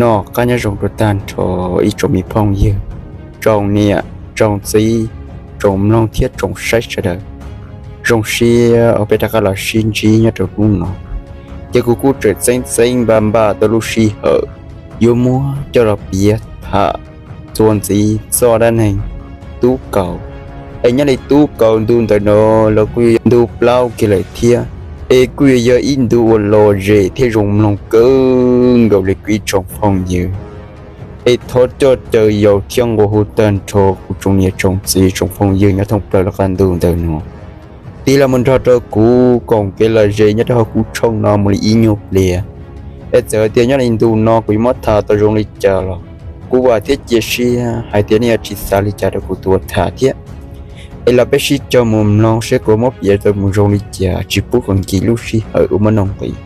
Noj qab nyob zoo rau tag nrho ib tsoom me phooj ywg, tsoom niam tsoom txiv, tsoom mloog thiab tsoom saib sawv daws. Zoo siab uas peb rov qab los sib ntsib nyob rau hnub no. Ces kuv kuj tseem txeeb txeeb npaj npaj tau lub sij hawm yuav muab coj los piav tham txuas ntxiv txoj dab neeg Tub Kaus. Es nyob li Tub Kaus ntu ntawm no los kuj yuav yog ntu plaub kiag lawm thiab, es kuj yuav yog ib ntu uas lom zem thiab zoo mloog kawg nkaus li kuv ib tsoom phooj ywg. Es thov coj caw yaus thiab nqua hu tag nrho kuv tsoom niam tsoom txiv tsoom phooj ywg nyob thoob plaws lub qab ntuj ntawm no tig los mus nrog rau kuv koom kev lom zem nyob rau hauv kuv tshooj no mus li ib nyuag pliag. Es txawm tias nyob li ntu no kuv yuav muab tham tau zoo li cas los kuv vam thiab cia siab hais tias nej yuav tsis xav li cas rau kuv tus tham thiab. Es los peb sib cog mus mloog seb kuv muab piav tau mus zoo li cas, tsis pub kom nkim lub sij hawm uas muaj nuj nqis,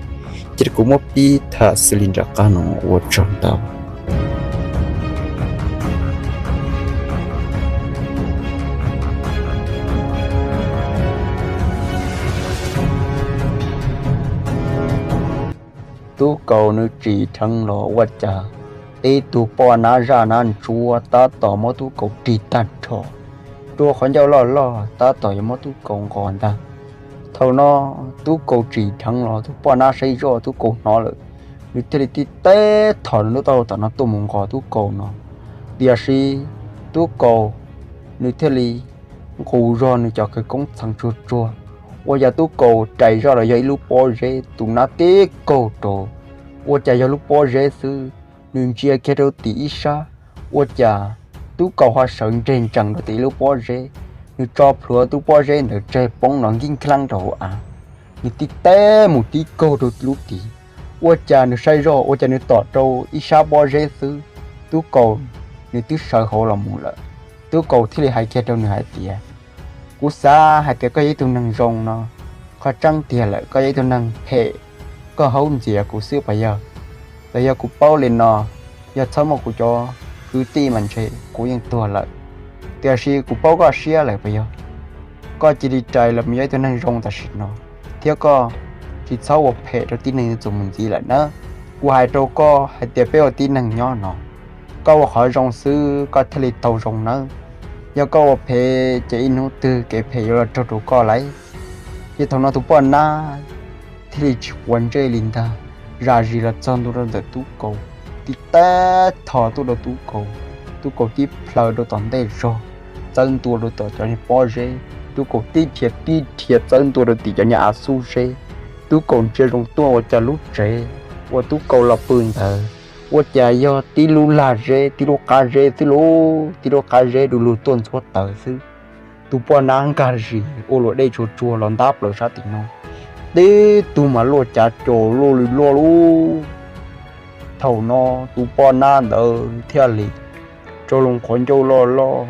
ces kuv muab pib tham xws li nram qab no. Ua tsaug ntau. Tub Kaus nws tsim dheev los ua cas tib tug poj nab zaj nab ntsuab tab tom muab Tub Kaus ris tag nrho. Rua qhov ncauj loj loj tab tom yuav muab Tub Kaus nqos ntag. Thaum no Tub Kaus tsim dheev los tus poj nab saib zoj Tub Kaus hnov lawm, nws thiaj li tib teb thom nws lub taub hau tom no tuaj mus nqos Tub Kaus no. Tiam sis Tub Kaus nws thiaj li nqus zog nws cov khawv koob txheev tsuag tsuag, ua cas Tub Kaus rais zoj los yog ib lub pob zeb, tus nab tib kaug rau, ua cas yog lub pob zeb xwb. Nws ntsia kiag rau tim ib sab, ua cas Tub Kaus ho sawv nreg ntsees rau tim ib lub pob zeb. Nws tso plhuav tus pob zeb ntawd tseg poob los nkig nkheeb rau hauv av. Nws tib teb mus tib kaug rau lub tid, ua cas nws saib zoj ua cas nws tom rau ib sab pob zeb xwb. Tub Kaus nws twb sawv hauv los mus lawm. Tub Kaus thiaj li hais kiag rau nws hais tias, kuv xav hais tias koj yog ib tug neeg zoo no, qhov tseeb tiag lawm koj yog ib tug neeg phem, koj haub ntxias kuv xwb puas yog? Txawm yog kuv paub li no, yog txhob muaj kuv cov kwv tij mas ntshe kuv yeej tuag lawm. Tiam sis kuv paub koj siab lawm puas yog? Koj cia li rais los mus yog ib tug neeg zoo tam sim no, thiab koj tsis txhob ua phem rau tib neeg txuas mus ntxiv lawm nawb. Kuv hais rau koj hais tias peb ua tib neeg nyob no, koj ua qhov zoo xwb koj thiaj li tau zoo nawb. Yog koj ua phem ces ib hnub twg kev phem yuav los raug rau koj lauj. Ces thaum no tus poj nab thiaj li tsis quav ntsej li ntag, zam zis los txog ntua rau ntawm Tub Kaus, tib teb thom tuaj rau Tub Kaus. Tub Kaus tib plhaw rau tom ntej zog, txawb ntua rau tom cov niag pob zeb. Tub Kaus tib rhiav tib rhiav txawb ntua rau tim cov niag av xub zeb. Tub Kaus ntsia zoo tuaj ua cas lub tsev uas Tub Kaus los pw ntawd ua cas yog tib lub lag zeb, tib lub qab zeb xwb lauj, tib lub qab zeb du lug tuaj ntxhuav taws xwb. Tus poj nab nkag zis ua luam dej tsuag tsuag los ntab plaws sab tim no, tib tug mas luaj cav caus luaj li luaj lub. Thaum no tus poj nab ntawd thiaj li rua loo qhov ncauj loj loj,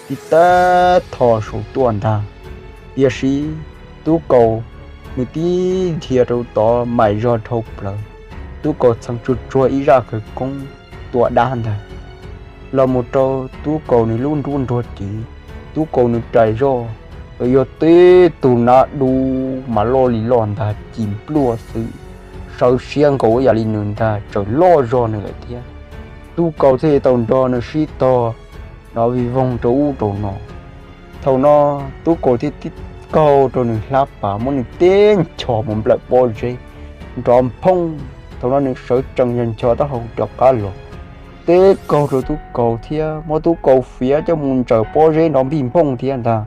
tib teb thom saum tuaj ntag. Tiam sis Tub Kaus nws tib dhia rau tod maim zog dhau plaws. Tub Kaus txheev tsuag tsuag ib zaj khawv koob tua dab ntag los mus rau Tub Kaus nws lub nruab nruag tid. Tub Kaus nws rais zoj los yog tib tug nab dub mas loj li loj ntag, ci npluaj xwb, sawv siab nkaus ib yam li nws ntag, tseem loj zog nws lawm thiab. Tub Kaus thiaj li tau nrog nws sib tog nrov vij voog rau ub rau no. Thaum no Tub Kaus thiaj tib kaug rau nws hlab pas muab nws tib nchos mus nplawm pob zeb, nrov nphoob. Thaum no nws sawv tsees yog ncho taub hau rov qab los, tib kaug rau Tub Kaus thiab muab Tub Kaus fiav coj mus ntsaws pob zeb nrov npij nphooj thiab ntag.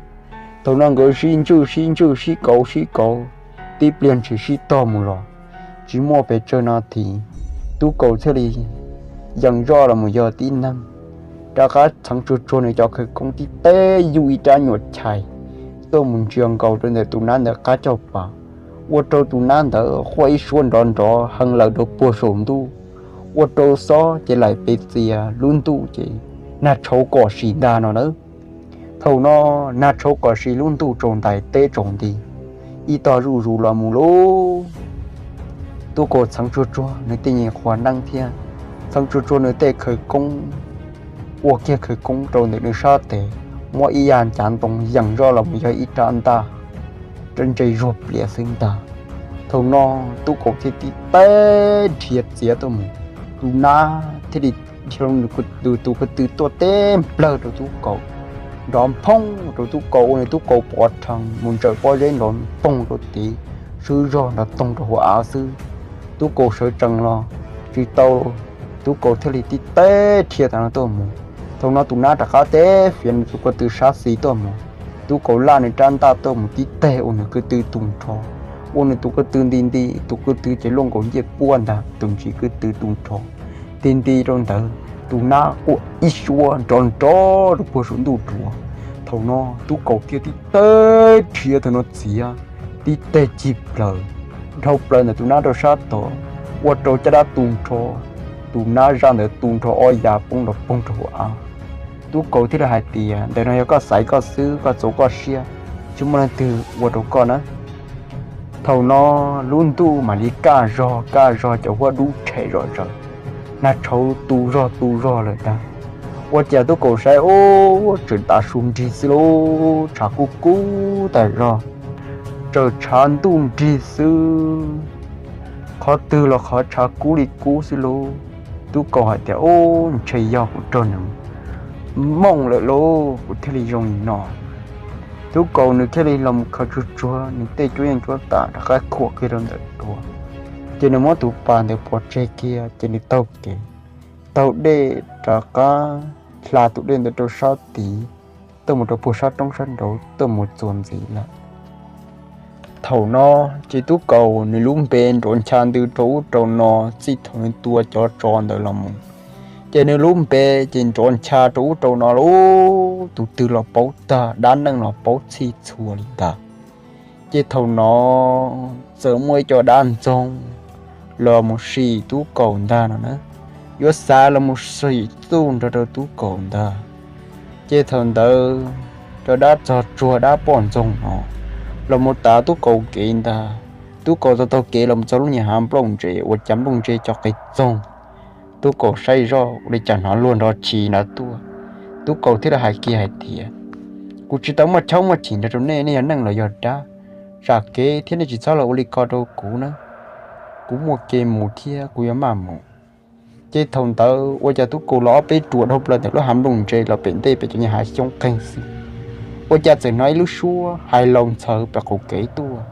Thaum no nkawd sib ntswj sib ntswj sib kauv sib kauv tib pliag ntshis sib tog mus los tsis muaj pes tsawg no thiab, Tub Kaus thiaj li yees zoj los mus yog tib neeg, rov qab txheev tsuag tsuag nws cov khawv koob tib teb yuj ib rab nyuam chais tuaj mus ntsia nkaus rau ntawm tus nab ntawd qab caj pas, ua rau tus nab ntawd quaj ib suab nrov nrov heev lawm rau puag saum ntuj, ua rau xob ces laim pes txias, lub ntuj ces nag tshauv kom sim ntag no nawb. Thaum no nag tshauv kom sim, lub ntuj tsaus ntais teb tsaus nti, ib tog zuj zus los mus lauj. Tub Kaus txheev tsuag tsuag nws tej nyuag qhua neeb thiab txheev tsuag tsuag nws tej khawv koob, ua kiag khawv koob rau ntawm nws sab tes, muab ib yam ncav ntoo yees zoj los mus yog ib rab ntaj, rab ntse zuag plias xwb ntag. Thaum no Tub Kaus thiaj tib teb dhia txiav tuaj mus, tus nab thiaj li dhia nws tus ko tw tuaj teb nplawg rau Tub Kaus, nrov nphoob rau Tub Kaus ua nws Tub Kaus pov rhees mus ntsawm pob zeb nrov npoog rau tid, swb zog nrov toog rau hauv av xwb. Tub Kaus sawv tsees los tsis tau, Tub Kaus thiaj li tib teg dhia tam no tuaj mus. Thaum no tus nab rov qab teb fiav nws tus ko tw sab xis tuaj mus. Tub Kaus laj nws rab ntaj tuaj mus tib teg ua nws ko tw tu nrho, ua nws tus ko tw nti nti, tus ko tw ces luaj nkaus ncej puab ntag, tus ntsis ko tw tu nrho nti nti rau ntawd. Tus nab quaj ib suab nrov nrov rau puag saum ntuj duav. Thaum no Tub Kaus thiaj tib teg dhia thaum no txiav tib teg cig plaws, dhau plaws ntawm tus nab rau sab tod, ua rau caj dab tu nrho, tus nab zaj ntawd tu nrho ob yav poob nrov poog rau hauv av. Tub Kaus thiaj li hais tias, ntawm no yog koj xaiv koj xwb, koj txaus koj siab, tsis muaj leej twg ua rau koj na. Thaum no lub ntuj mam li kaj zog kaj zog, cov huab dub rhem zom zaws, nag tshauv tu zog tu zog lawm ntag. Ua cas Tub Kaus saib ub, tseem tav su nrig xwb lauj, tshav kub kub tas zog, tseem tshav ntuj nrig xwb, qhov twg los qhov tshav kub li kub xwb lauj. Tub Kaus hais tias, ub, ntshe yog kuv raug nws mooj lawm lauj, kuv thiaj li zoo li no. Tub Kaus nws thiaj li los mus khaws tsuag tsuag nws tej cuab yeej cuab tam rov qab khuam kiag rau ntawm duav, ces nws muab tus pas ntawd pov tseg kiag ces nws taug kev, taug dej rov qab hla tus dej ntawd rau sab tid, tuaj mus rau puag sab roob sab nraud tuaj mus txuas ntxiv lawm. Thaum no ces Tub Kaus nws lub npe nrov ncha ntws rau ub rau no, txij thaum nws tua cov tsov ntawd los mus, ces nws lub npe ces nrov ncha rau ub rau no lauj, tus twg los paub tag, dab neeg los paub txhij txhua li ntag. Ces thaum no txawm muaj ib co dab ntxoog los mus sim Tub Kaus ntag no na, yuav xav los mus sim txuj nrog rau Tub Kaus ntag. Ces thaum ntawd cov dab txog tsuag dab poj ntxoog no los mus tav Tub Kaus kev ntag. Tub Kaus taug taug kev los mus txog lub niag hav nplooj ntse uas cas nplooj ntse cov qe txoog. Tub Kaus saib zoj ua li cas hnov luag nrov chis nrov tuaj. Tub Kaus thiaj li hais kiag hais tias, kuv tsis tau muaj chaub muaj chim nrog rau nej, nej yog neeg los yog dab, zam kev thiab nej tsis txhob los ua li ko rau kuv na. Kuv muaj kev mus thiab kuv yuav maj mus. Ces thaum ntawd ua cas Tub Kaus los ob peb ruam dhau plaws ntawm lub hav nplooj ntse los pem ntej pem cov niag hav xyoob qeeg xwb, ua cas txawm hnov ib lub suab hais laus ntxhawv pem qaum kev tuaj,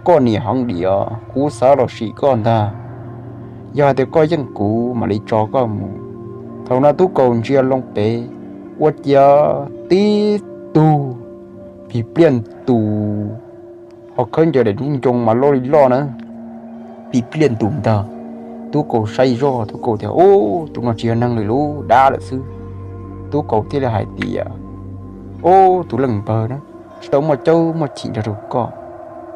koj niam heev diam, kuv xav los sim koj ntag. Yog hais tias koj yeej kuv mam li tso koj mus. Thaum no Tub Kaus ntsia loo pem, ua cas tib tug pig pliaj ntus, ho khaub ncaws daim duab ncoo mas loj li loj na, pig pliaj ntus ntag. Tub Kaus saib zoj Tub Kaus tias, ub, tus no tsis yog neeg lwm lub dab lawm xwb. Tub Kaus thiaj li hais tias, ub, tus leej npawg na, tsis tau muaj caub muaj chim nrog rau koj,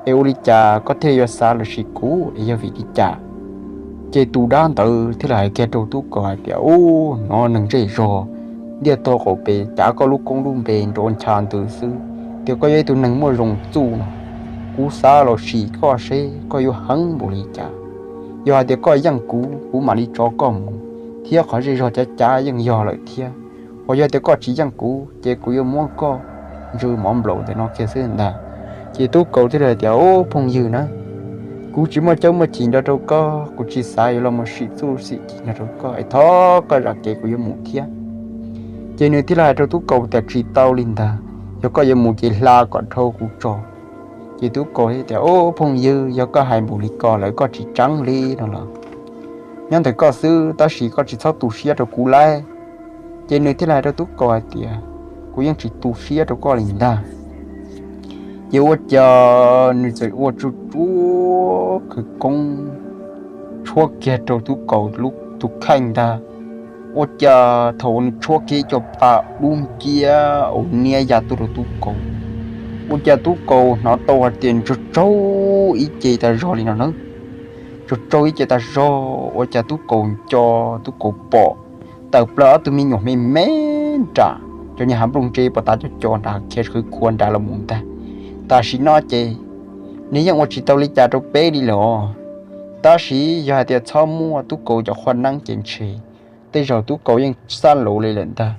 es ua li cas koj thiaj yuav xav los sim kuv es yog vim li cas? Ces tus dab ntawd thiaj li hais kiag rau Tub Kaus hais tias, ub, hnov neeg zej zog ntiaj tog qaum pem cav koj lub koob lub npe nrov ncha ntws xwb, tias koj yog ib tug neeg muaj zoo txuj no. Kuv xav los sim koj seb koj yuav heev npaum li cas. Yog hais tias koj yeej kuv, kuv mam li tso koj mus, thiab qhov zej zog cav cav yeej yog lawm thiab. Ho yog tias koj tsis yeej kuv ces kuv yuav muab koj ntsw mov nplaum ntawm no kiag xwb ntag. Ces Tub Kaus thiaj li hais tias, ub, phooj ywg na, kuv tsis muaj caub muaj chim nrog rau koj, kuv tsis xav yuav los mus sim txuj sim ci nrog rau koj, es thov koj zam kev kuv yuav mus thiab. Ces nws thiaj li hais rau Tub Kaus tias, tsis tau li ntag, yog koj yuav mus ces hla kom dhau kuv tso. Ces Tub Kaus thiaj tias, ub, phooj ywg, yog koj hais npaum li ko lawm koj tsis tseeb li no los nyob ntawm koj xwb, tab sis koj tsis txhob tu siab rau kuv lauj. Ces nws thiaj li hais rau Tub Kaus hais tias, kuv yeej tsis tu siab rau koj li ntag. Ces ua cas nws txawm ua tsuj tsuab khawv koob tshuab kiag rau Tub Kaus tus kheej ntag. Ua cas thaum uas nws tshuab kiag ib co pa dub nciab uas niab ya tuaj rau Tub Kaus, ua cas Tub Kaus hnov tau hais tias tsaug tsaug ib ce tas zog li no na. Tsaug tsaug ib ce tas zog, ua cas Tub Kaus nco, Tub Kaus pom tawm plaws ob tug me nyuam me me nram cov niag hav nplooj ntse puas tas cov co nrad khiav qhwv khua nrad los mus ntag. Tam sim no ces nws yeej ua tsis tau li cas rau peb li los, tab sis yog hais tias txhob muaj Tub Kaus cov qhua neeb ces ntshe tej zaum Tub Kaus yeej xab laus li lawm ntag,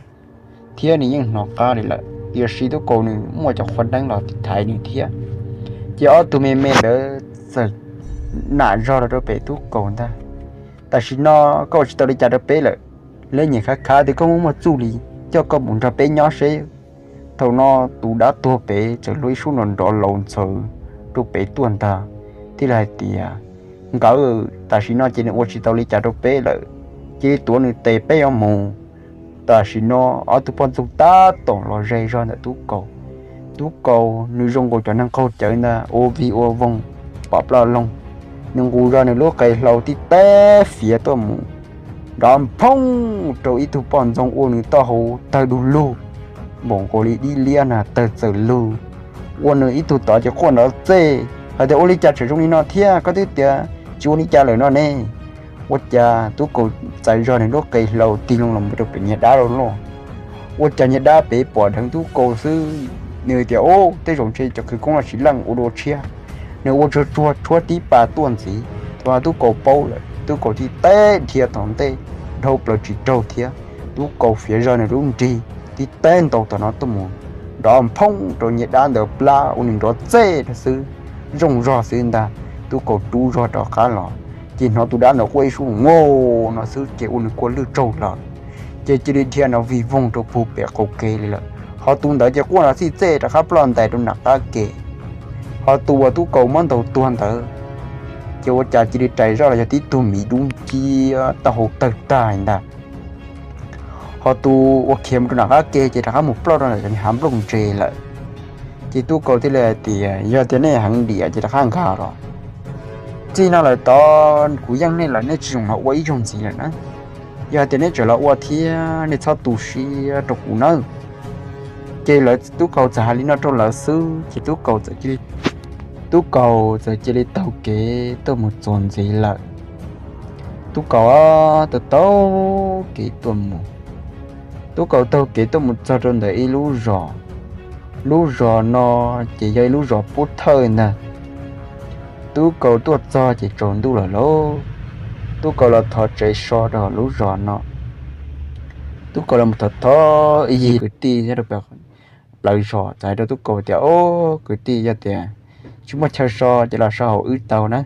thiab nws yeej hnov qab li lawm. Tiam sis Tub Kaus nws muaj cov qhua neeb los thaiv nws thiab. Ces ob tug me me ntawd txawm nam zog los rau pem Tub Kaus ntag. Tam sim no koj ua tsis tau li cas rau peb lawm, Lej nyiam khav khav tias koj muaj muaj txuj li, coj koj mus nrog peb nyob seb. Thaum no tus dab tuag pem txawm hlub ib sub nrov nrov laus ntxhawv rau pem tuaj ntag, thiaj li hais tias, nkawd, tam sim no ces nws ua tsis tau li cas rau peb lawm, cia li tuav nws tes peb yuav mus. Tam sim no ob tug poj ntxoog tab tom los ze zog ntawm Tub Kaus. Tub Kaus nws zoo nkaus cov neeg qaug cawv ntag, ua vig ua voog pom ploj loog, nws nqus zog nws lub qe hlau tib teb fiav tuaj mus, nrov nphoob rau ib tug poj ntxoog ua nws taub hau tawg du lug, npaum nkaus li dib liab na tawg txawm lug, ua nws ib tug tod ces quaj nrov txej hais tias, ua li cas tseem zoo li no thiab, koj twb tias tsis ua li cas lawm no ne? Ua cas Tub Kaus txais zog nws lub qe hlau tig loo los mus rau pem niag dab loj loj. Ua cas niag dab pem pom dheev Tub Kaus xwb, nws tias, ub, tej zaum ntshe cov khawv koob los tsis leej ua dua tshiab. Nws ua tsuag tsuag tshuab tib pas tuaj ntxiv, thaum no Tub Kaus paub lawm, Tub Kaus thiaj teb dhia tom ntej, dhau plaws tsis raug thiab. Tub Kaus fiav zog nws lub nrig tib teb ntaus tom no tuaj mus, nrov nphoob rau niag dab ntawd plab ua nws nrov txej xwb, zoo zog xwb ntag. Tub Kaus rub zog rov qab los, ces hnov tus dab ntawd quaj ib sub nkaus no xwb ces ua nws kua lwj tsaug lawm, ces cia li dhia nrov vig voog rau puag pem qaum kev li lawm. Ho tus ntawd ces quaj nrov txij txej rov qab ploj ntais rau nram qab ke. Ho tus uas Tub Kaus muab ntaus tuag ntawd ces ua cas cia li rais zoj los yog tib tug miv dub nciab taub hau tawg tag ntag. Ho tus uas khiav mus rau nram qab ke ces rov qab mus ploj rau ntawm cov hav nplooj ntse lawm. Ces Tub Kaus thiaj li hais tias, yog tias nej heev diam ces rov qab nkag los. Txij no lawm tod kuv yeej nej lawm, nej tsis txhob los ua ib zaug ntxiv lawm na. Yog tias nej tseem los ua thiab nej txhob tu siab rau kuv nawb. Ces lawv, Tub Kaus txawm hais li no rau lawv xwb ces Tub Kaus txawm cia li, Tub Kaus txawm cia li taug kev tuaj mus txog ntxiv lawm. Tub Kaus taug taug kev tuaj mus, Tub Kaus taug kev tuaj mus txog rau ntawm ib lub zos. Lub zos no ces yog ib lub zos pub thawj ntag. Tub Kaus tuaj txog ces tsaus ntuj lawm lauj. Tub Kaus los thov tsev so rau lub zos no. Tub Kaus los thov thov ib yig kwv tij nyob rau plawv zos txawm hais rau Tub Kaus tias, o, kwv tij, yog tias tsis muaj chaw so ces los so hauv wb tau na.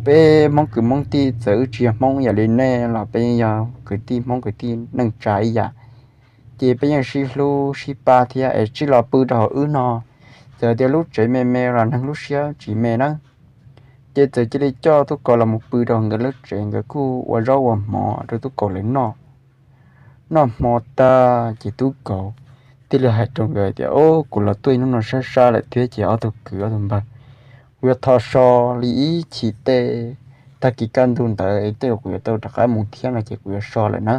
Peb Hmoob kwv Hmoob tij txawm wb tsis yog Hmoob yam li nej los peb yeej yog kwv tij Hmoob kwv tij neej tsa ib yam, ces peb yeej sib hlub sib pab thiab es cia li los pw rau hauv wb no. Txawm tias lub tsev me me los neeg lub siab tsis me na. Ces txawm cia li coj Tub Kaus los mus pw rau nkawd lub tsev, nkawd kuj ua zaub ua mov rau Tub Kaus lawv noj. Noj hmo tag ces Tub Kaus thiaj li hais rau nkawd tias, o, kuv los tuaj ib hnub no sab sab lawm thiab ces ob tug kwv ob tug npawg, kuv yuav thov so li ib chim tej, tag kis kaj ntug ntawd tej kuv yuav tau rov qab mus thiab no ces kuv yuav so lawm na.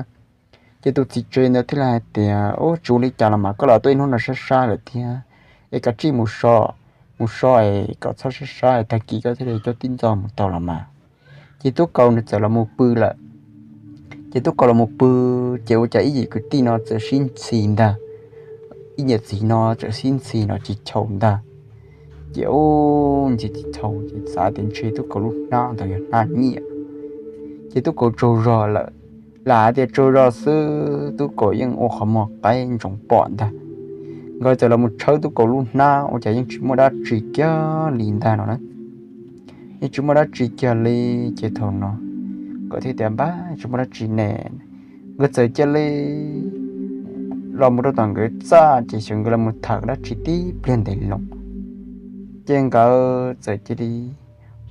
Ces tus txiv tsev ntawd thiaj li hais tias, o, tsis ua li cas los mas, koj los tuaj ib hnub no sab sab lawm thiab es kav tsij mus so, mus so es kom txhob sab sab es tag kis koj thiaj li coj tib ntxo mus tau los mas. Ces Tub Kaus nws txawm los mus pw lawm. Ces Tub Kaus los mus pw, ces ua cas ib yim kwv tij no txawm sib ntxhi ntag. Ib yim txiv no txawm sib ntxhi no tsis chau ntag. Ces ub, ntxhi tsis chau ces xav tias ntshe Tub Kaus lub hnab ntawd yog hnab nyiaj. Ces Tub Kaus tsaug zog lawm, lam hais tias tsaug zog xwb Tub Kaus yeej ua qhov muag qaib ntsoov pom ntag. Nkawd txawm los mus tshawb Tub Kaus lub hnab ua cas yeej tsis muaj dab tsi kiag li ntag no na. Yeej tsis muaj dab tsi kiag li. Ces thaum no nkawd thiaj tias, npab, tsis muaj dab tsi ne. Nkawd txawm cia li los mus rau tom nkawd txaj ces xyov nkawd los mus tham dab tsi tib pliag ntev loo. Ces nkawd txawm cia li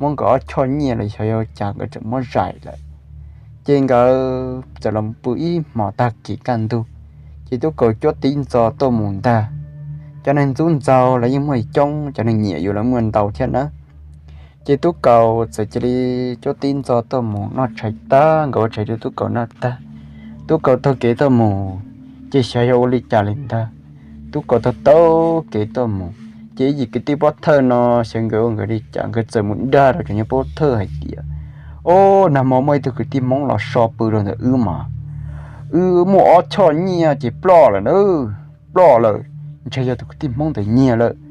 muab nkawd ob choj nyiaj los xyov yog cas nkawd txawm muab zais lawm. Ces nkawd txawm los pw ib hmos tag kis kaj ntug, ces Tub Kaus cuab tib ntxo tuaj mus ntag. Cov neeg ntxub ntxaug los yeej muaj coob, cov neeg nyiam yus los muaj ntau thiab nawb. Ces Tub Kaus txawm cia li cuab tib ntxo tuaj mus noj tshais tag, nkawd ua tshais rau Tub Kaus noj tag, Tub Kaus taug kev tuaj mus, ces xyov yog ua li cas li ntag. Tub Kaus taug taug kev tuaj mus, ces ib yim kwv tij pov thawj no xyov nkawd ua nkawd li cas nkawd txawm mus dag rau cov niag pov thawj hais tias, o, nag hmo muaj ib tug kwv tij Hmoob los so pw rau ntawm wb mas, wb muaj ob choj nyiaj ces ploj lawm na, ploj lawm, ntshe yog tus kwv tij Hmoob ntawd nyiag lawm.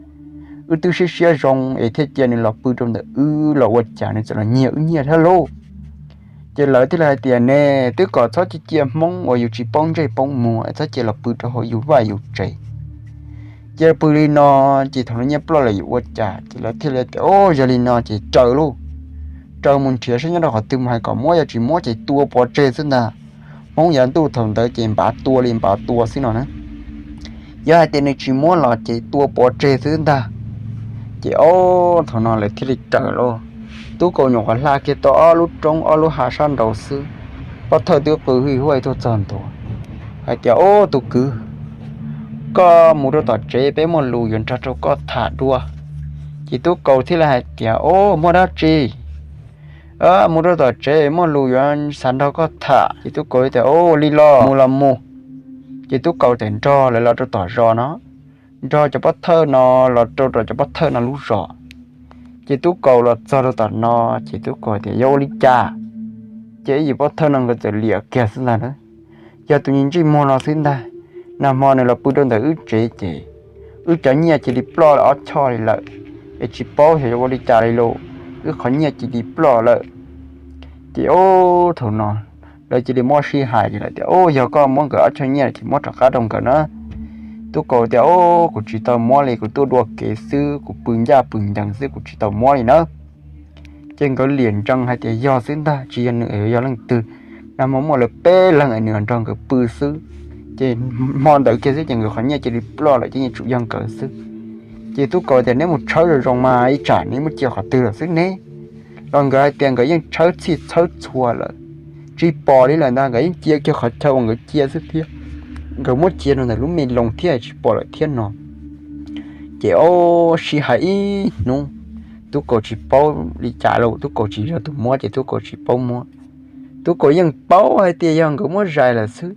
Wb twb siab siab zoo es thiaj cia nws los pw rau ntawm wb los ua cas nws txawm los nyiag wb nyiaj thiab lauj. Ces lawv thiaj li hais tias, ne, twb kom txhob cia cia Hmoob uas yus tsis paub ntsej paub muag, txhob cia los pw rau hauv yus vaj yus tsev. Cia pw li no, ces thaum no nyiaj ploj lawm yuav ua cas. Ces lawv thiaj li tias, o, yog li no ces raws lauj, raws mus nrhiav saib nyob rau qhov twg mus hais kom muab, yog tsis muab ces tua pov tseg xwb ntag. Hmoob yav ntuj thaum ntawd ces npav tua li npav tua xwb no na. Yog hais tias nws tsis muab los ces tua pov tseg xwb ntag. Ces ob thaum no lawv thiaj li raws lauj. Tub Kaus nyuam qhuav hla kiag tau ob lub roob ob lub hav sab nraud xwb, pov thawj twb qw hwj huaj tuaj txog ntua hais tias, Ub, tus kwv, koj mus rau tom tsev, peb muaj lus yuav nrog rau koj tham dua. Ces Tub Kaus thiaj li hais tias, Ub, muaj dab tsi? Mus rau tom tsev, muaj lus yuav xav nrog koj tham. Ces Tub Kaus tias, Ub, li los mus los mus. Ces Tub Kaus txawm nrog lawv los rau tom zos no, nrog cov pov thawj no los rau rau cov pov thawj no lub zos. Ces Tub Kaus los txog rau tom no, ces Tub Kaus tias, Yog ua li cas? Ces ib yim pov thawj no nkawd txawm liam kiag xwb ntag na. Yog tus me ntsej muag no xwb ntag. Nag hmo nws los pw rau ntawm wb tsev ces wb cov nyiaj cia li ploj lawm ob choj li lawm, es tsis paub xyov yuav ua li cas li lauj, wb qhov nyiaj cia li ploj lawm. Ces ub, thaum no lawv cia li muab sib hais li lawm tias, Ub, yog koj muab nkawd ob choj nyiaj ces muab rov qab rau nkawd na. Tub Kaus tias, Ub, kuv tsis tau muab li, kuv tuaj dua kev xwb, kuv pw ncaj pw ncees xwb, kuv tsis tau muab li na. Ces nkawd liam ntsees hais tias yog xwb ntag, tsis yog nws yog leej twg. Nag hmo muaj lawv peb leeg es nws nrog nkawd pw xwb. Ces hmo ntawd kiag xwb ces nkawd qhov nyiaj cia li ploj lawm, ces yeej tsum yog nkawd xwb. Ces Tub Kaus tias, Neb mus tshawb zoo zoo mas ib tsam neb muab cia qhov twg lawm xwb ne? Los nkawd hais tias nkawd yeej tshawb txhij tshawb txhua lawm, tsis pom li lawm ntag, nkawd yeej cia kiag qhov chaw uas nkawd cia xwb thiab. Nkawd muab cia rau ntawm lub me loos thiab tsis pom lawm thiab no. Ces ub, sib hais ib hnub, Tub Kaus tsis paub li cas lauj, Tub Kaus tsis yog tus muab ces Tub Kaus tsis paub muab. Tub Kaus yeej paub hais tias yog nkawd muab zais lawm xwb,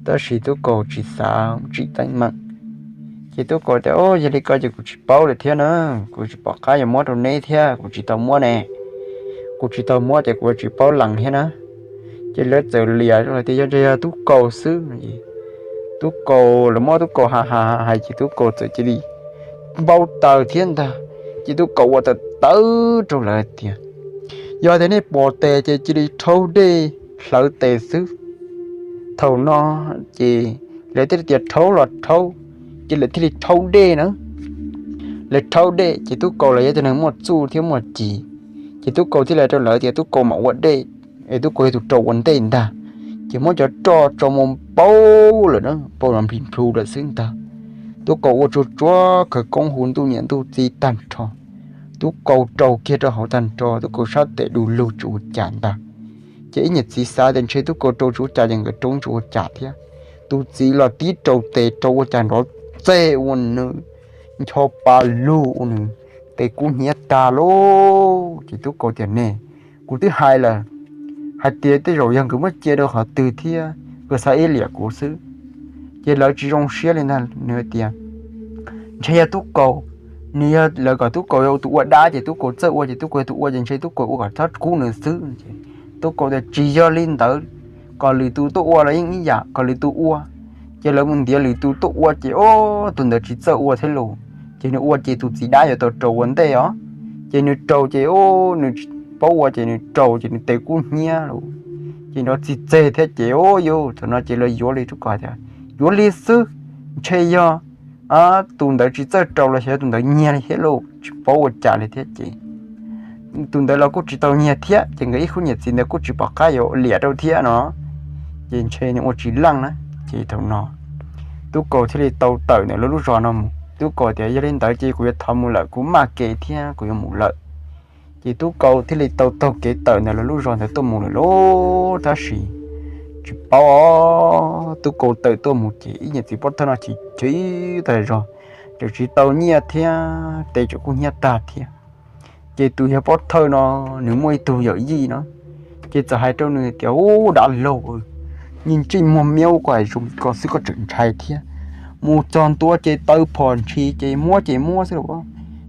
tab sis Tub Kaus tsis xav tsim teeb meem. Ces Tub Kaus tias, Ub, yog li ko ces kuv tsis paub lawm thiab na, kuv tsis pom qab yuav muab rau neb thiab, kuv tsis tau muab ne. Kuv tsis tau muab ces kuv tsis paub lees thiab na. Ces lawv txawm liam hais tias yog ntshe yog Tub Kaus xwb. Tub Kaus, lawv muab Tub Kaus hais hais hais ces Tub Kaus txawm cia li npau taws thiab ntag. Ces Tub Kaus ua tawv tawv rau lawv hais tias, Yog tias nej pom tes ces cia li rhaub dej hlawv tes xwb. Thaum no ces lawv thiaj li tias rhaub los rhaub, ces lawv thiaj li rhaub dej na. Lawv rhaub dej ces Tub Kaus los yog tus neeg muaj txuj thiab muaj ci, ces Tub Kaus thiaj li rau lawv tias Tub Kaus mam ua dej, es Tub Kaus yog tus rau ua ntej ntag. Ces muab cov roj tso mus npau lawm na, npau los nplis nplhu lawm xwb ntag. Tub Kaus ua tsuag tsuag khawv koob hu ntuj niam ntuj txiv tag nrho. Tub Kaus rau kiag rau hauv tag nrho, Tub Kaus sab tes du lug tsis ua cas ntag. Ces ib niam txiv xav tias ntshe Tub Kaus rau tsis ua cas ces nkawd rau tsis ua cas thiab. Tus txiv los tib rau tes rau ua cas nrov txeg ua nws ncho pa lug ua nws tes kub hnyiab tag lauj. Ces Tub Kaus tias, Ne, kuv twb hais lawm hais tias tej zaum yog nkawd muab cia rau qhov twg thiab, nkawd xav ib liam kuv xwb. Ces lawv tsis zoo siab li ntag, nws hais tias, Ntshe yog Tub Kaus, nws yog lawv kom Tub Kaus yog tus ua dab ces Tub Kaus txawj ua ces Tub Kaus yog tus ua ces ntshe Tub Kaus ua kom txhob kub nws xwb. Tub Kaus tias, Tsis yog li ntawd, kom lwm tus tuaj ua los yeej ib yam, kom lwm tus ua. Ces lawv mus ntiav lwm tus tuaj ua ces, o, tus ntawd tsis txawj ua thiab lauj. Ces nws ua ces tus txiv dab yuav tau raus ua ntej os. Ces nws raus ces, o, nws tsis paub ua ces nws raus ces nws tes kub hnyiab lauj. Ces nrov txij txeg thiab ces, o, yus thaum no ces lawv yuav li Tub Kaus tias, Yuav li xwb, ntshe yog tus ntawd tsis txawj raus los xyov tus ntawd nyiag li thiab lauj, tsis paub ua cas li thiab ces tus ntawd los kuj tsis tau nyiag thiab ces nkawd ib khub niam txiv ntawd kuj tsis pom qab yuav liam rau thiab no. Ces ntshe nws ua tsis leej na. Ces thaum no Tub Kaus thiaj li tau tawm ntawm lawv lub zos no mus. Tub Kaus tias, Yog li ntawd ces kuv yuav thov mus lawm, kuv maj kev thiab kuv yuav mus lawm. Ces Tub Kaus thiaj li tau taug kev tawm ntawm lawv lub zos ntawd tuaj mus lawm lauj. Tab sis tsis paub os, Tub Kaus tawm tuaj mus ces ib niam txiv pov thawj no chim chim tas zog, tseem tsis tau nyiaj thiab tes tseem kub hnyiab tag thiab. Ces tus yawg pov thawj no nws muaj ib tug yawm yij no, ces txawm hais rau nws tias, Ub, dab laug, ntsej muag miab ub, koj hais zoo li ko xwb koj tseem ntshai thiab. Mus txog ntua ces taw phom ntshis ces muab ces muab xwb los,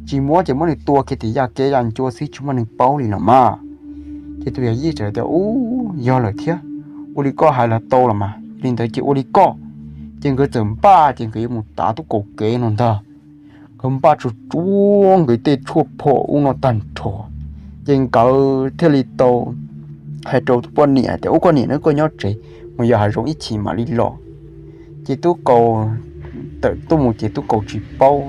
tsis muab ces muab nws tua kiag tim yaj kev yaj ncua xwb, tsis muaj neeg paub li los mas. Ces tus yawm yij txawm tias, Ub, yog lawm thiab, ua li koj hais los tau los mas, li ntawd ces ua li koj. Ces nkawd txawm npaj ces nkawd yuav mus tav Tub Kaus kev no ntag. Nkawd npaj tsuag tsuag nkawd tej tshuaj phom ub no tag nrho, ces nkawd thiaj li tau hais rau tus poj niam tias, Ub, koj niam, koj nyob tsev, mus yos hav zoov ib chim mam li los. Ces Tub Kaus tawm tuaj mus ces Tub Kaus tsis paub.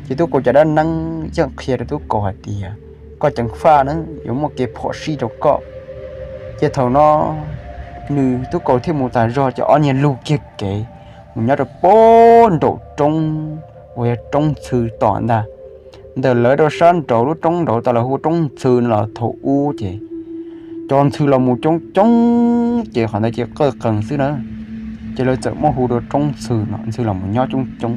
Ces Tub Kaus cov dab neeb yeej qhia rau Tub Kaus hais tias, Koj ceev faj na, yuav muaj kev phom sij rau koj. Ces thaum no Nws tub kaus thiaj mus tas zog ces ob niag lug kiag kev mus nyob rau pem nraum roob uas yog roob ntxhw tom ntag. Ntawm lawv rau sab nraud lub roob nraud tas lawv hu roob ntxhw no los thaum ub ces cov ntxhw los mus coob coob ces qhov ntawd ces qawj qees xwb na, ces lawv txawm muab hu rau roob ntxhw no, ntxhw los mus nyob coob coob.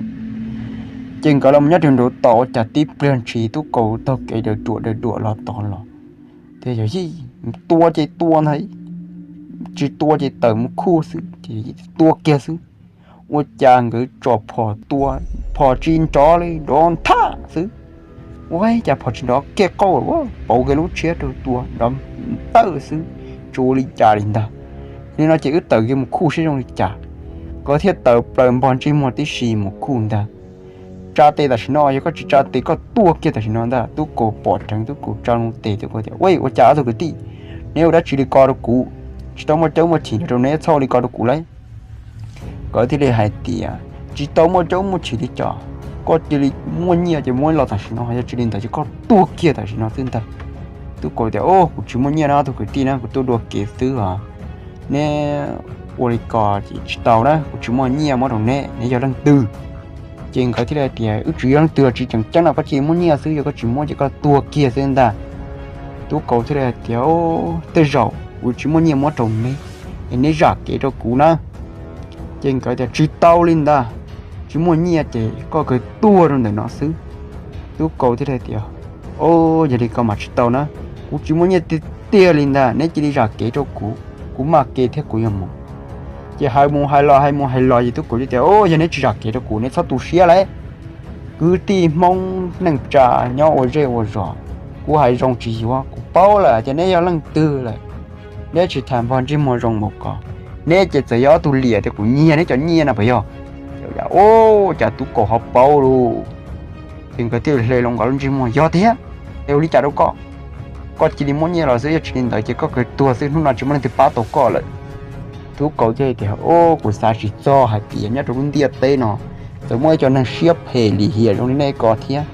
Ces nkawd los nyob rau nraud tom ua cas tib pliag ntshis tub kaus taug kev daws duam daws duam los tod los, tias yog yij tua ces tua ntag, tsis tua ces tawm mus khuj xwb ces tua kiag xwb. Ua cas nkawd tsom phom tua, phom tsis nrov li, nrov nthaj xwb. Ua cas phom tsis nrov kiag qauj, pauv kiag lub tshiab rau tua nrov tawj xwb, tsis ua li cas li ntag. Li no ces wb tawm kiag mus khuj seb zoo li cas. Nkawd thiaj tawm plaws npog ntsej muag tib si mus khuj ntag. Tsa tes tam sim no, yog koj tsis tsa tes koj tuag kiag tam sim no ntag. Tub kaus pom dheev tub kaus tsa loo tes, tub kaus tias, Ua, ua cas ob tug kwv tij, neb ua dab tsi li ko rau kuv? Tsis tau muaj caub muaj chim rau neb txhob ua li ko rau kuv lauj. Nkawd thiaj li hais tias, Tsis tau muaj caub muaj chim li cas, koj cia li muaj nyiaj ces muab los tam sim no, yog tsis li ntawd ces koj tuag kiag tam sim no xwb ntag. Tub kaus tias, Kuv tsis muaj nyiaj na ob tug kwv tij na, kuv tuaj dua kev xwb os. Neb ua li ko ces tsis tau na, kuv tsis muaj nyiaj muab rau neb, neb yog leej twg? Ces nkawd thiaj li hais tias, Wb tsis yog leej twg, tsis tseem ceeb no, koj cia li muab nyiaj xwb, yog koj tsis muab ces koj tuag kiag xwb ntag. Tub kaus thiaj li hais tias, Tej zaum kuv tsis muaj nyiaj muab rau neb, es neb zam kev rau kuv na. Ces nkawd tias, Tsis tau li ntag, tsis muaj nyiaj ces koj kawg tuag rau ntawm no xwb. Tub kaus thiaj li hais tias, O, yog li ko mas tsis tau na, kuv tsis muaj nyiaj tiag tiag li ntag, neb cia li zam kev rau kuv, kuv maj kev thiab kuv yuav mus. Ces hais mus hais los hais mus hais los ces tub kaus thiaj tias, O, yog neb tsis zam kev rau kuv, neb txhob tu siab lauj. Kwv tij Hmoob neej tsa nyob ua zej ua zos, kuv hais zoo tsis yuav, kuv paub lawm tias neb yog leej twg lawm. Neb tsis tham npog ntsej muag zoo npaum ko, neb ces txawm yog ob tug liam tias kuv nyiag neb cov nyiaj no puas yog? Ua cas tub kaus ho paub lauj? Ces nkawd thiaj hle loo nkawd lub ntsej muag, Yog thiab, es ua li cas rau koj? Koj cia li muab nyiaj los xwb, yog tsis li ntawd ces koj kawg tuag xwb, hnub no tsis muaj leej twg pab tau koj lawm. Tub kaus thiaj tias, O, kuv xav tsis txog hais tias nyob rau lub ntiaj teb no txawm muaj ib co neeg siab phem lim hiam zoo li neb ko thiab.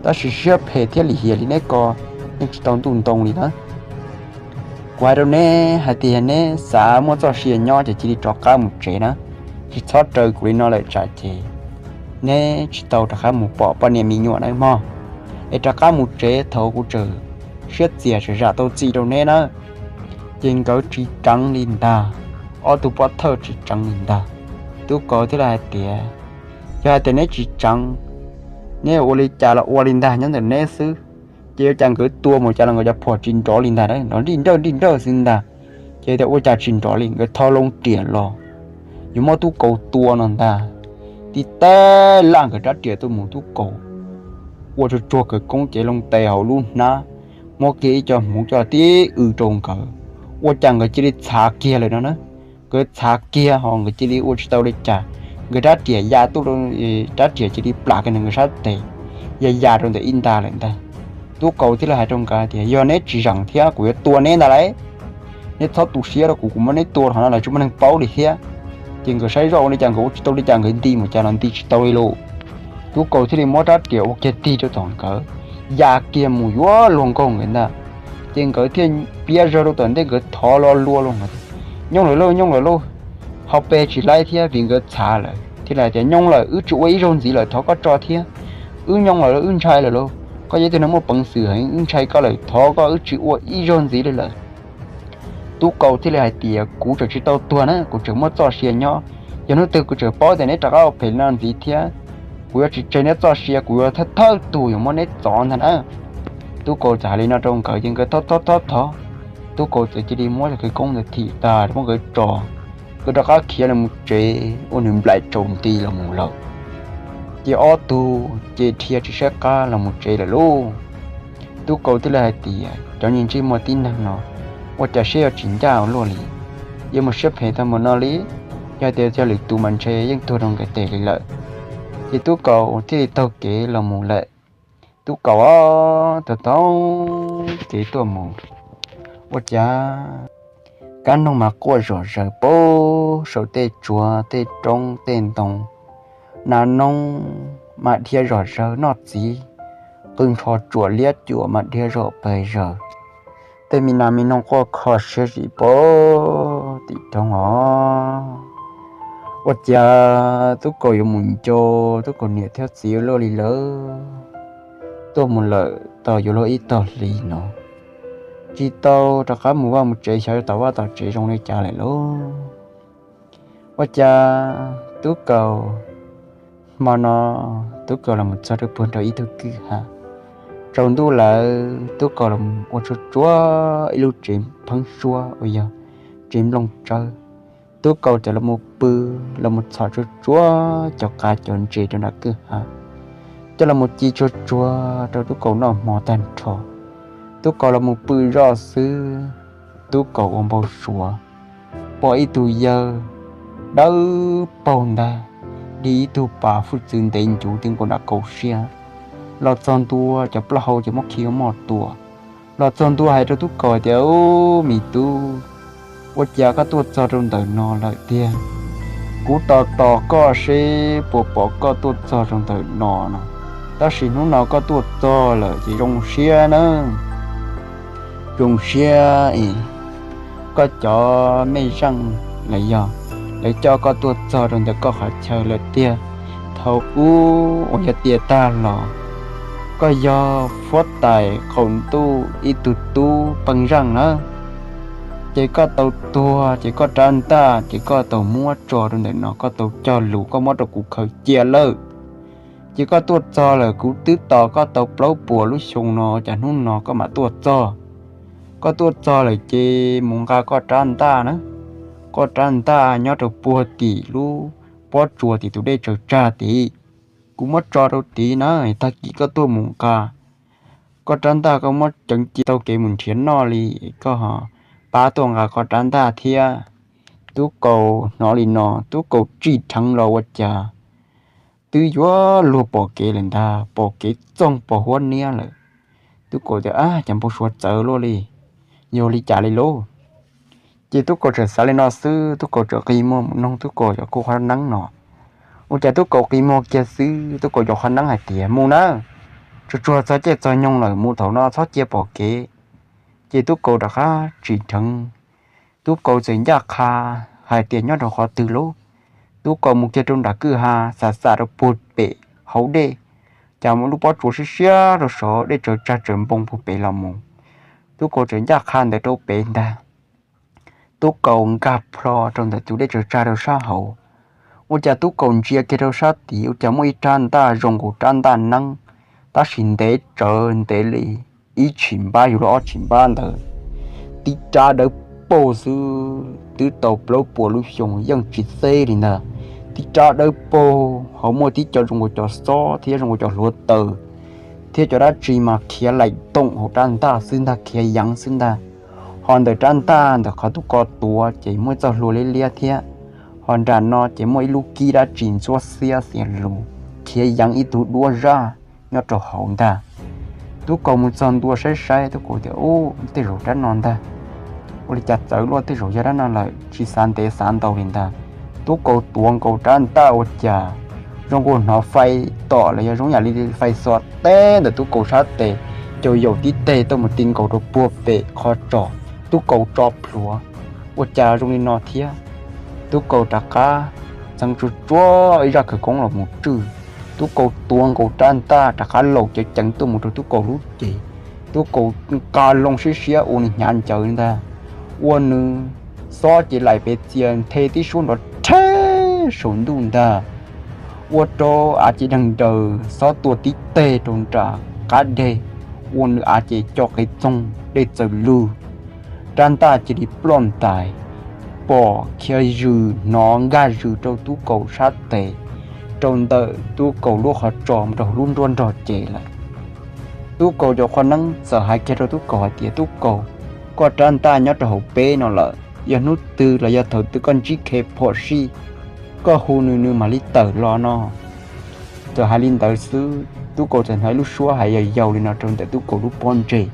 Tab sis siab phem thiab lim hiam li neb ko yeej tsis tau ntuj ntoo li na. Kuv hais rau neb hais tias neb xav muaj txoj sia nyob ces cia li rov qab mus tsev na, tsis txhob raws kuv li no lawm tsam ces neb tsis tau rov qab mus pom poj niam me nyuam na mog. Es rov qab mus tsev thaum kuv tseem siab txias tseem zam tau txim rau neb na. Ces nkawd tsis tseev li ntag, ob tug pov thawj tsis tseev li ntag. Tub kaus thiaj li hais tias, Yog hais tias neb tsis tseev, neb ua li cas los ua li ntag, nyob ntawm neb xwb. Ces ua cas nkawd tua mus cas los nkawd cov phom tsis nrov li ntag, nrov nrij nrawj nrij nrawj xwb ntag. Ces tias ua cas tsis nrov li, nkawd thov loo riam los yuav muab tub kaus tua no ntag. Tib teg laj nkawd rab riam tuaj mus, tub kaus ua tsuag tsuag khawv koob ces loo tes hauv lub hnab, muab kiag ib co hmuv coj tib w rau nkawd, ua cas nkawd cia li txhav kiag lawm no na. Nkawd txhav kiag ho nkawd cia li ua tsis tau li cas, nkawd rab riam ya tuaj, rab riam cia li plam kiag nkawd sab tes, ya ya rau ntawm ib nta lawm ntag. Tub kaus thiaj li hais rau nkawd tias, Yog neb tsis zeem thiab kuv yuav tua neb ntag lauj. Neb txhob tu siab rau kuv, kuv muab neb tua los no lawv tsis muaj neeg paub li thiab. Ces nkawd saib zoj ua li cas nkawd ua tsis tau li cas, nkawd nti mus cas los nti tsis tau li lauj. Tub kaus thiaj li muab rab riam ua kiag tig rau tom nkawd, ya kiag mus yuav luag nkaug nkawd ntag. Ces nkawd thiaj piav zog rau tom ntej, nkawd thov lo lua lauj, Nyooj lawm lauj, nyooj lawm lauj. Ho pe tsis laib thiab vim nkawd txhav lawm thiaj li tias, Nyooj lawm, wb tsis ua ib zaug ntxiv lawm, thov koj tso thiab. Wb nyooj lawm, wb ntshai lawm lauj. Koj yog ib tug neeg muaj peev xwm heev, wb ntshai koj lawm, thov koj, wb tsis ua ib zaug ntxiv li lawm. Tub kaus thiaj li hais tias, Kuv tseem tsis tau tuag na, kuv tseem muaj txoj sia nyob. Yog hnub twg kuv tseem paub tias neb rov qab ua phem li no ntxiv thiab, kuv yuav tsis tseg neb txoj sia, kuv yuav thawj thawj tug yuav muab neb txov ntag na. Tub kaus txawm hais li no rau nkawd ces nkawd thov thov thov thov, tub kaus txawm cia li muab cov khawv koob ntawd thim tag muab nkawd tso, nkawd rov qab khiav los mus tsev ua nws nplaim tsaus nti los mus lawm. Ces ob tug ces dhia tsis saib qab los mus tsev lawm lauj. Tub kaus thiaj li hais tias, Cov niag ntsej muag tib neeg no, ua cas siab yuav tsis ncaj ua luaj li. Yuav mus siab phem tag mus no li, yog tias yog lwm tus mas ntshe yeej tuag rau nkawd tes li lawm. Ces tub kaus thiaj li taug kev los mus lawm. Tub kaus taug taug kev tuaj mus, ua cas kab noog mas quaj zom zaws pem saum tej tsuas tej roob tej ntoo. Nas noog mas dhia zom zaws noj txiv, qw nrho tsuam liab cuam mas dhia zom pes zaws. Tej me nas me noog quaj kho siab zim pem tim roob os. Ua cas Tub Kaus yuav mus nco Tub Kaus niam thiab txiv luaj li lawm. Tuaj mus lawm tau yuav luag ib tog hli no, tsis tau rov qab mus vaj mus tsev xyov tom vaj tom tsev zoo li cas lawm lauj. Ua cas Tub Kaus, hmo no Tub Kaus los mus txog rau puag nram ib tug kwj ha. Tsaus ntuj lawm Tub Kaus los ua tsuag tsuag ib lub tsev pheeb suab uas yog tsev nplooj tsawb. Tub Kaus txawm los mus pw, los mus txhom tsuag tsuag cov qav cov ntses rau nram kwj ha, coj los mus ci tsuag tsuag rau Tub Kaus noj hmo tag nrho. Tub Kaus los mus pw zoj xwb, Tub Kaus ua npau suav pom ib tug yawg dawb paug ntag, dig ib tug pas hwj txwv ntev ncuv ti nkaus nram kaum siab. Los txog ntua cov plaub hau ces muab khi ua moj tua. Los txog ntua hais rau Tub Kaus tias, Ub, me tub, ua cas koj tuaj txog rau ntawm no lawm tiag? Kuv tos tos koj seb puas pom koj tuaj txog rau ntawm no no, tab sis hnub no koj tuaj txog lawm ces zoo siab nawb. Zoo siab es koj cov mej zeej los yog lawv coj koj tuaj txog rau ntawm koj qhov chaw lawm tiag. Thaum ub uas yog tiam tag los koj yog huab tais qaum ntuj ib tug tub pej xeem nawb, ces koj tau tuag ces koj rab ntaj ces koj tau muab tso rau ntawm no, koj tau cog lus koj muab rau kuv khaws cia lawm. Ces koj tuaj txog lawm, kuv twb tos koj tau plaub puas lub xyoo no, cas hnub no koj mam tuaj txog? Koj tuaj txog lawm ces mus nqa koj rab ntaj na, koj rab ntaj nyob rau puag tim lub pob tsuas tim tus dej tsaws tsag tid. Kuv muab tso rau tid na, tag kis koj tuaj mus nqa. Koj rab ntaj koj muab ceev cia tau kev mus nrhiav noj li, koj ho pab tuaj nqa koj rab ntaj thiab. Tub Kaus hnov li no Tub Kaus tsim dheev los ua cas twb yuav luag pom kev lawm ntag, pom kev txoog pos huab niab lawm. Tub Kaus tias, Ab, cas npau suav txawv luaj li, yog li cas li lauj? Ces Tub Kaus tseem xav li no xwb, Tub Kaus tseem qi muag mus noog Tub Kaus cov kuj qhov neeb no. Ua cas Tub Kaus qi muag kiag xwb, Tub Kaus cov qhov neeb hais tias, Mus na, tsuag tsuag txog caij txog nyoog lawm, mus thaum no txhob cia pom kev. Ces Tub Kaus rov qab tsim dheev, Tub Kaus txawm ncaj qha hais tias nyob rau qhov twg lauj. Tub Kaus mus kiag rau nram kwj ha, xav xav rau puag pem hauv dej, cas muaj lub pob tsuas siab siab rau saud, dej tsaws tsag tsaws npoo puag pem los mus. Tub Kaus txawm ncaj qha ntawd rau pem ntag. Tub Kaus nkag plho rau ntawm tus dej tsaws tsag rau sab hauv. Ua cas Tub Kaus ntsia kiag rau sab tid, ua cas muaj ib rab ntaj zoo nkaus rab ntaj neeb, tab sis ntev tsawv ntev li ib tshim npab yug lub ob tshim npab ntawd. Tib rab dawb paug xwb, twb tau plaub puas lub xyoo yeej tsis xeb li ntag. Tib rab dawb paug ho muaj tib co zoo nkaus cov xob thiab zoo nkaus cov hluav taws, thiab cov dab tsi mas khiav laim toom hauv rab ntaj xwb ntag, khiav yeev xwb ntag. Ho ntawm rab ntaj ntawm qhov Tub Kaus tuav ces muaj ib txoj hlua liab liab thiab, ho nram no ces muaj ib lub kib dab tsi ntxhuab xiab xiav lus, khiav yeev ib tug duab zaj nyob rau hauv ntag. Tub Kaus mus txog ntua saib saib, Tub Kaus tias, Ub, tej zaum rab no ntag. Ua li cas txawv luaj, tej zaum yog rab no lawm, tsis xav ntev xav ntau li ntag. Tub Kaus tuav nkaus rab ntaj ua cas zoo nkaus hnov fais tom los yog zoo yam li fais xos teb ntawm Tub Kaus sab tes, caum yaum tib teg tuaj mus ti nkaus rau puag pem qhov tsos. Tub Kaus tso plhuav, ua cas zoo li no thiab. Tub Kaus rov qab txeev tsuag tsuag ib zaj khawv koob los mus tswj. Tub Kaus tuav nkaus rab ntaj rov qab laus ceev ceev tuaj mus rau Tub Kaus lub cev. Tub Kaus nqa loo siab siab ua nws hnyav ncaws ntag, ua nws xob ces laim pes txias nthe tib suab nrov rhe saum ntuj ntag. Ua rau av ces deeg nraws, xob tua tib teg rau nram qab deg, ua nws av ces co qev txoog, dej txawm lug, rab ntaj cia li ploj ntais, pom khiav zws hnov nkag zws rau Tub Kaus sab tes, rau ntawm Tub Kaus lub qhov tsos mus rau hauv lub nruab nrog cev lawm. Tub Kaus cov qhua neeb txawm hais kiag rau Tub Kaus hais tias, Tub Kaus, koj rab ntaj nyob rau hauv peb no lawm, yog hnub twg los yog thaum twg koj ntsib khev phom sij, koj hu nws, nws mam li tawm los no. Txawm hais li ntawd xwb, Tub Kaus txawm hnov ib lub suab hais yau yau li no rau ntawm Tub Kaus lub pob ntseg.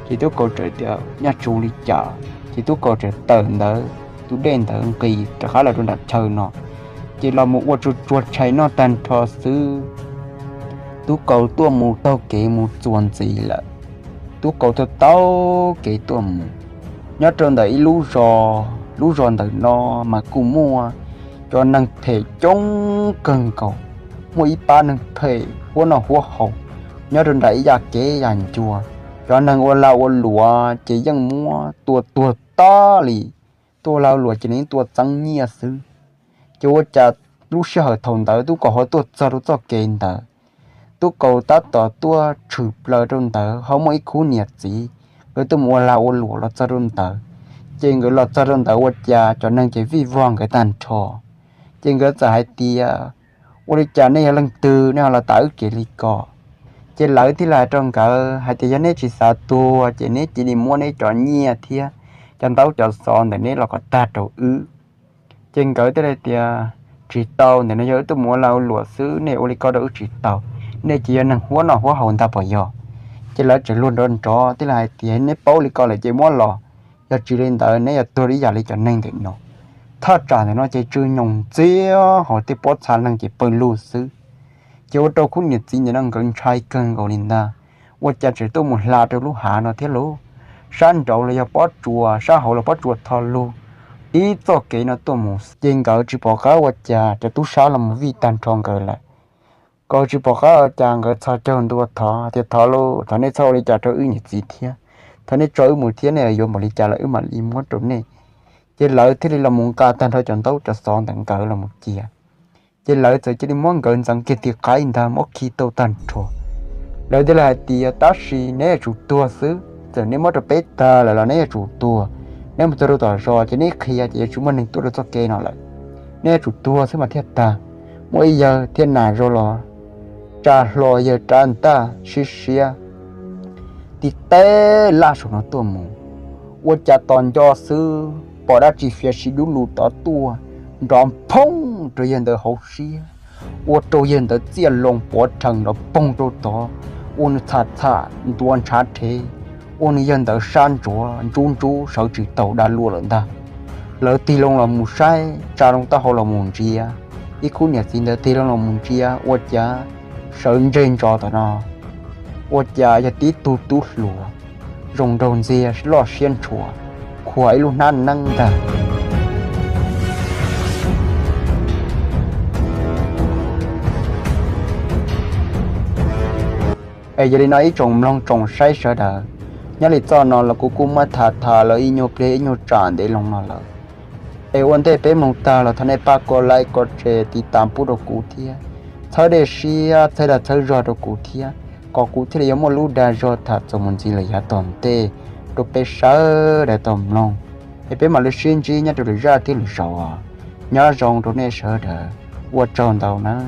Ces Tub Kaus txawm tias, Nyaj tsu li cas? Ces Tub Kaus txawm tawm ntawd tus dej ntawd nqis rov qab los rau nram chaw no, ces los mus ua tsuag tsuag tshais noj tag nrho xwb, Tub Kaus tuaj mus taug kev mus txuas ntxiv lawm. Tub Kaus taug taug kev tuaj mus, nyob rau ntawm ib lub zos Lub zos ntawm no mas kuj muaj cov neeg phem coob kawg nkaus. Muaj ib pab neeg phem huab noj huab haus nyob rau nram ib yam kev yam ncua. Cov neeg ua lag ua luam ces yeej muab tua tuag tas li. Tuaj ua lag ua luam ces nws yeej tua txeeb nyiaj xwb. Ces ua cas lub sij hawm thaum ntawd tub kaus ho tuaj txog rau txoj kev ntawd. Tub kaus tab tom tuaj tshwm plaws rau ntawd ho muaj ib khub niam txiv, nkawd tuaj mus ua lag ua luam los txog rau ntawd. Ces nkawd los txog rau ntawd ua cas cov neeg ces vij vog nkawd tag nrho. Ces nkawd txawm hais tias, ua li cas nej yog leej twg nej ho los tas wb kev li ko? Ces lawv thiaj li hais rau nkawd hais tias yog neb tsis xav tuag ces neb cia li muab neb cov nyiaj thiab cov ntaub cov xov ntawm neb los kom tag rau wb. Ces nkawd thiaj li tias, tsis tau, ntawm no yog wb tuaj mus ua lag ua luam xwb, nej ua li ko rau wb tsis tau. Nej ces yog neeg huab noj huab haus ntag puas yog? Ces lawv tseem luag nrov nrov thiaj li hais tias neb paub li ko lawm ces muab los, yog tsis li ntawd neb yuav tuag ib yam li cov neeg ntawm no. Thaj tsam ntawm no ces tsw nyoos ntxiag hos tej pob txha neeg ces pawg lug xwb. Ces ua rau khub niam txiv ntawm no nkawd ntshai kawg nkaus li ntag. Ua cas tseem tuaj mus hla rau lub hav no thiab lauj? Sab nraud los yog pob tsuas, sab hauv los pob tsuas tho lug, ib txoj kev no tuaj mus ces nkawd tsis pom qab ua cas, cov tub sab los mus vij tag nrho nkawd lawm. Nkawd tsis pom qab ua cas nkawd txhos caug ntua thov tias thov lauj, thov nej txhob ua li cas rau wb niam txiv thiab, thov nej tso wb mus thiab, nej yuav npaum li cas los wb mam li muab rau nej. Ces lawv thiaj li los mus nqa tag nrho cov ntaub cov xov ntawm nkawd los mus cia. Ces lawv txawm cia li muab nkawd ntxeev kiag tim qaib ntag, muab khi tau tag nrho. Lawv thiaj li hais tias tab sis neb yuav tsum tuag xwb, txawm neb muab rau peb tag lawm los neb yuav tsum tuag. Neb mus txog rau tom zos ces neb qhia ces yuav tsis muaj neeg tuaj rau txoj kev no lawm. Neb yuav tsum tuag xwb mas thiaj tag. Muaj ib yawg thiab nas zoo los tsa hlo yawg rab ntaj siab siab tib teb laj saum no tuaj mus. Ua cas tos nco xwb pom dab tsi fiav si dub lug tod tuaj nrov nphoob rau yawg ntawd hauv siab, ua rau yawg ntawd txiaj loo pov rhees nrov poog rau tod, ua nws txham txham ntuav ntshav rhev, ua nws yawg ntawd sab ntsuav ntsub ntsub sawv tsis taus dag luaj lawm ntag. Lawv tig loo los mus saib, tsa loo taub hau los mus ntsia, ib khub niam txiv ntawd tig loo los mus ntsia ua cas sawv ntseg ntso tom no, ua cas yog tib tug tub hluas zoo nraug ntxiag loj siab ntshua, khuam ib lub hnab neeb ntag. Es yog li no ib tsoom mloog tsoom saib sawv daws, nyob li txoj no los kuv kuj muab tham tham los ib nyuag pliag ib nyuag tsam ntev loo no lawm. Es ua ntej peb mloog tag los thov nej pab koj like koj share tiv tas pub rau kuv thiab, txhawb dej siab txhawb dag txhawb zog rau kuv thiab, kom kuv thiaj li yuav muaj lub dag zog tham txuas mus ntxiv lawm yav tom ntej rau peb sawv daws tau mloog. Es peb mam li sib ntsib nyob rau lwm zaj thiab lwm zaus os. Nyob zoo rau nej sawv daws, ua tsaug ntau nawb.